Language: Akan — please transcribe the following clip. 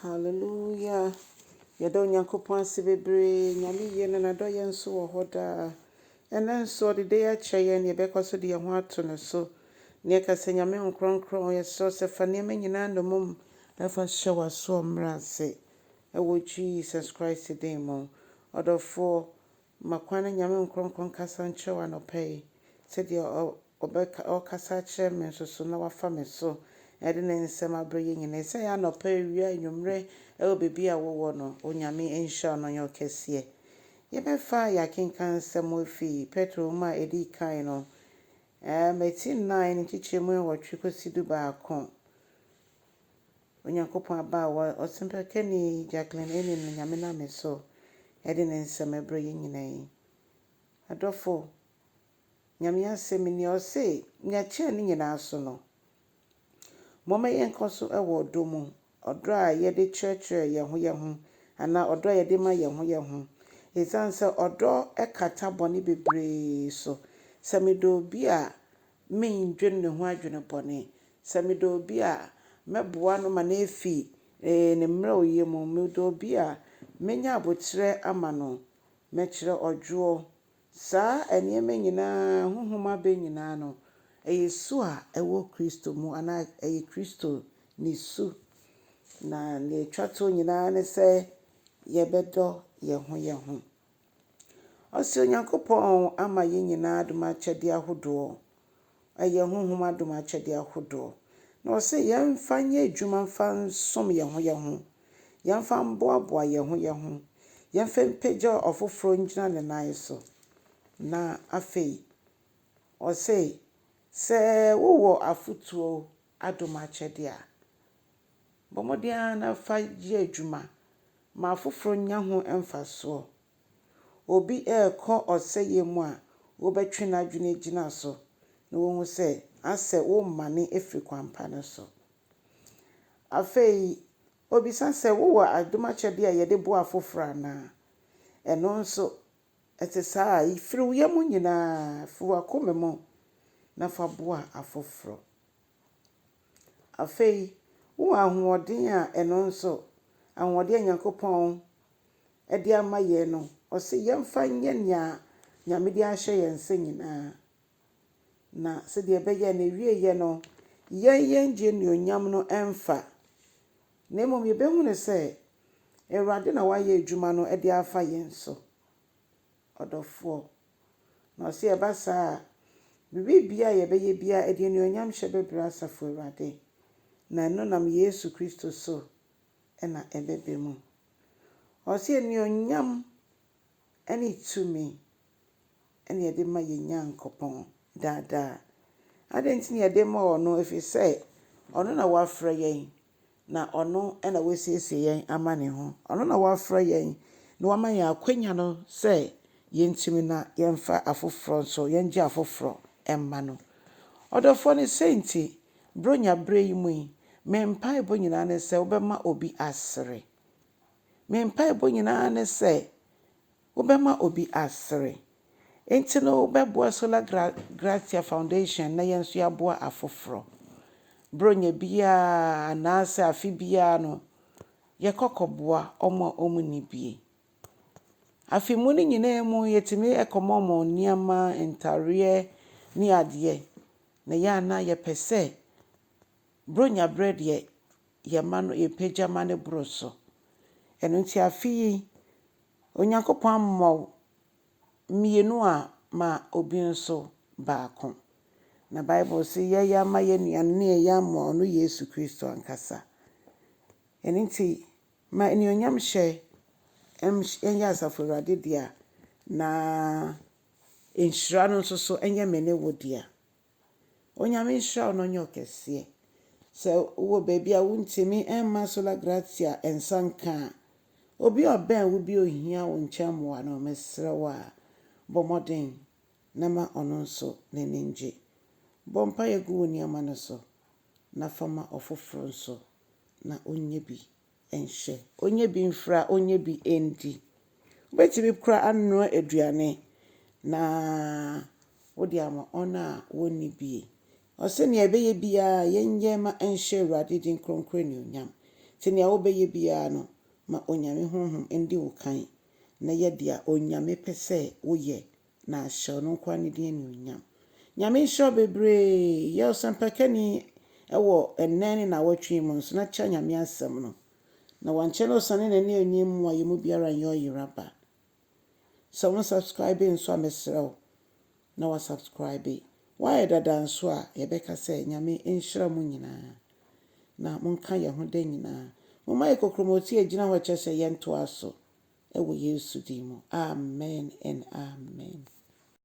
Hallelujah. Yɛda Onyankopɔn ase bebree. Nyame yie na n'adɔyɛ nso wɔ hɔ daa. Ɛnnɛ nso ɔde da yi akyɛ yɛn na yɛbɛkɔ so de yɛn ho ato no so. Na yɛka sɛ Nyame Honhom Kronkron, yɛsrɛ wo sɛ fa nneɛma nyinaa nnommum na fa hyɛ w'asoɔmmerɛ ase. Ɛwɔ Jesus Christ din mu. Ɔdɔfoɔ, ma kwan na Nyame Honhom Kronkron nkasa nkyerɛ wo anɔpa yi sɛdeɛ ɔbɛka ɔkasa akyerɛ me nso so na wafa me so ɛde ne nsɛm abrɛ yɛn nyinaa. Sɛ ɛyɛ anɔpa, awia, anwummerɛ ɛwɔ baabi a wowɔ no, Onyame nhyira wo na ɔnyɛ wo kɛseɛ. Yɛbɛfa yɛakenkan nsɛm afi Petro nwoma a ɛdi kan no, ɛti 4 nkyekyɛmu 8 kɔsi 11. Onyankopɔn abaawa ɔsɛmpakani Jacqueline Enim no Nyame nam me so ɛde ne nsɛm ɛbrɛ yɛn nyinaa yi. Adɔfo, Nyame asɛm ni ɔse, nea kyɛn ne nyinaa so no, momma yɛnkɔ so ɛwɔ ɔdɔ mu, ɔdɔ a yɛde kyerɛkyerɛ yɛn ho yɛn ho anaa ɔdɔ a yɛde ma yɛn ho yɛn ho. Ɛsiane sɛ ɔdɔ ɛkata bɔne bebree so. Sɛ medɔ obi a, mendwene ne ho adwene bɔne. Sɛ medɔ obi a, mɛboa no ma no afi ne mmerɛwyɛ mu. Medɔ obi a, menya abotire ama no. Mɛkyerɛ ɔdwoɔ. Saa nneɛma nyinaa, honhom aba nyinaa no, ɛyɛ su a ɛwɔ Kristo mu anaa ɛyɛ Kristo ne su. Na nea etwa to nyinaa ne sɛ yɛbɛdɔ yɛn ho yɛn ho. Ɔse Onyankopɔn ama yɛn nyinaa adom akyɛdeɛ ahodoɔ. Ɛyɛ honhom adom akyɛdeɛ ahodoɔ. Na ɔse yɛmfa nyɛ adwuma mfa nsom yɛn ho yɛn ho. Yɛmfa mboaboa yɛn ho yɛn ho. Yɛmfa mpagya ɔfoforɔ ngyina ne nan so. Na afei, ɔse sɛ wowɔ afotuo adom akyɛdeɛ a, bɔ mmɔden ara na fa yɛ adwuma ma afoforɔ nya ho mfasoɔ. Obi ɛrekɔ ɔsɛeɛ mu a, wobɛtwe n'adwene agyina so na wohu sɛ asɛ wommane afiri kwan pa no so. Afei, obisa sɛ wowɔ adom akyɛdeɛ a yɛde boa afoforɔ anaa? Ɛno nso, ɛte saa a, firi wo yam nyinaa, firi w'akoma mu na fa boa afoforɔ. Afei, wowɔ ahoɔden a ɛno nso, ahoɔden a Nyankopɔn ɛde ama yɛn no, ɔse yɛmfa nyɛ nea Nyame de ahyɛ yɛn nsa nyinaa. Na sɛdeɛ ɛbɛyɛ na ewieeɛ no, yɛn yɛngye anuonyam no ɛmfa. Na mmom yɛbɛhu no sɛ Awurade na wayɛ adwuma no de afa yɛn so. Ɔdɔfoɔ. Na ɔse ɛba saa a, biribiara a yɛbɛyɛ biara ɛde anuonyam hyɛ bɛbrɛ asafo Awurade. Na ɛno nam Yesu Kristo so ɛna ɛbɛba mu. Ɔse anuonyam ɛne tumi ɛna yɛde ma yɛn Nyankopɔn daadaa. Adɛn nti na yɛde ma ɔno? Ɛfiri sɛ ɔno na wafrɛ yɛn na ɔno ɛna wasiesie yɛn ama ne ho. Ɔno na wafrɛ yɛn na wama yɛn akwanya no sɛ yɛntumi na yɛmfa afoforɔ nso yɛngye afoforɔ ɛmma no. Ɔdɔfoɔ no sɛ nti, Buronya berɛ yi mu yi, me mpaebɔ nyinaa ne sɛ wobɛma obi asere. Me mpaebɔ nyinaa ne sɛ wobɛma obi asere. Nti no wobɛboa Sola Gratia Foundation na yɛn nso yɛaboa afoforɔ. Buronya biara anaasɛ afe biara no, yɛkɔ kɔboa ɔmo a ɔmo nni bie. Afe mu no nyinaa mu yɛtumi ɛkɔma ɔmo nneɛma, ntareɛ ne adeɛ. Na yɛn a na yɛpɛ sɛ Buronya berɛ deɛ yɛma no yɛpagya ma no boro so. Ɛno nti afe yi, Onyankopɔn ama wo mmienu a ma obi nso baako. Na Bible se yɛyɛ ama yɛn nua no ne yɛyɛ ama ɔno Yesu Kristo ankasa. Ɛno nti ma anuonyam hyɛ ɛnyɛ asafo Awurade dea na nhyira no nso so ɛnyɛ me ne wo dea. Onyame nhyira wo na ɔnyɛ wo kɛseɛ. Sɛ wowɔ baabi a wontumi ɛmma Sola Gratia nsa nka a, obi a ɔbɛn wo bi a ohia wo nkyɛn mmoa no, mesrɛ wo a, bɔ mmɔden na ma ɔno nso n'ani ngye. Bɔ mpaeɛ gu wo nneɛma no so na fa ma ɔfoforɔ nso na ɔnyɛ bi nhyɛ. Ɔnyɛ bi mfra, ɔnyɛ bi ndi. Wobɛtumi koraa anoa aduane na wode ama ɔno a wɔnni bie. Ɔse nea ɛbɛyɛ biara yɛnyɛ ma ɛnhyɛ Awurade din kronkron anuonyam. Nti nea wobɛyɛ biara no, ma Onyame Honhom ndi wo kan na yɛ dea Onyame pɛ sɛ woyɛ na ahyɛ ɔno nkoaa ne din anuonyam. Nyame nhyira wo bebree. Yɛ ɔsɛmpakani wɔ ɛnnɛ ne naawɔtwe yi mu nso na kyɛ Nyame asɛm no. Na wankyɛ na ɔsane n'ani anwie mu a yɛn mu biara nyɛ ɔyera ba. Sɛ wo nsubscribe nso a mesrɛ wo na wa subscribe. Woayɛ dada nso a yɛbɛka sɛ Nyame nhyira mo nyinaa na monka yɛn ho da nyinaa. Momma yɛ kokromoti a ɛgyina hɔ kyerɛ sɛ yɛntoa so wɔ Yesu din mu. Amen and amen.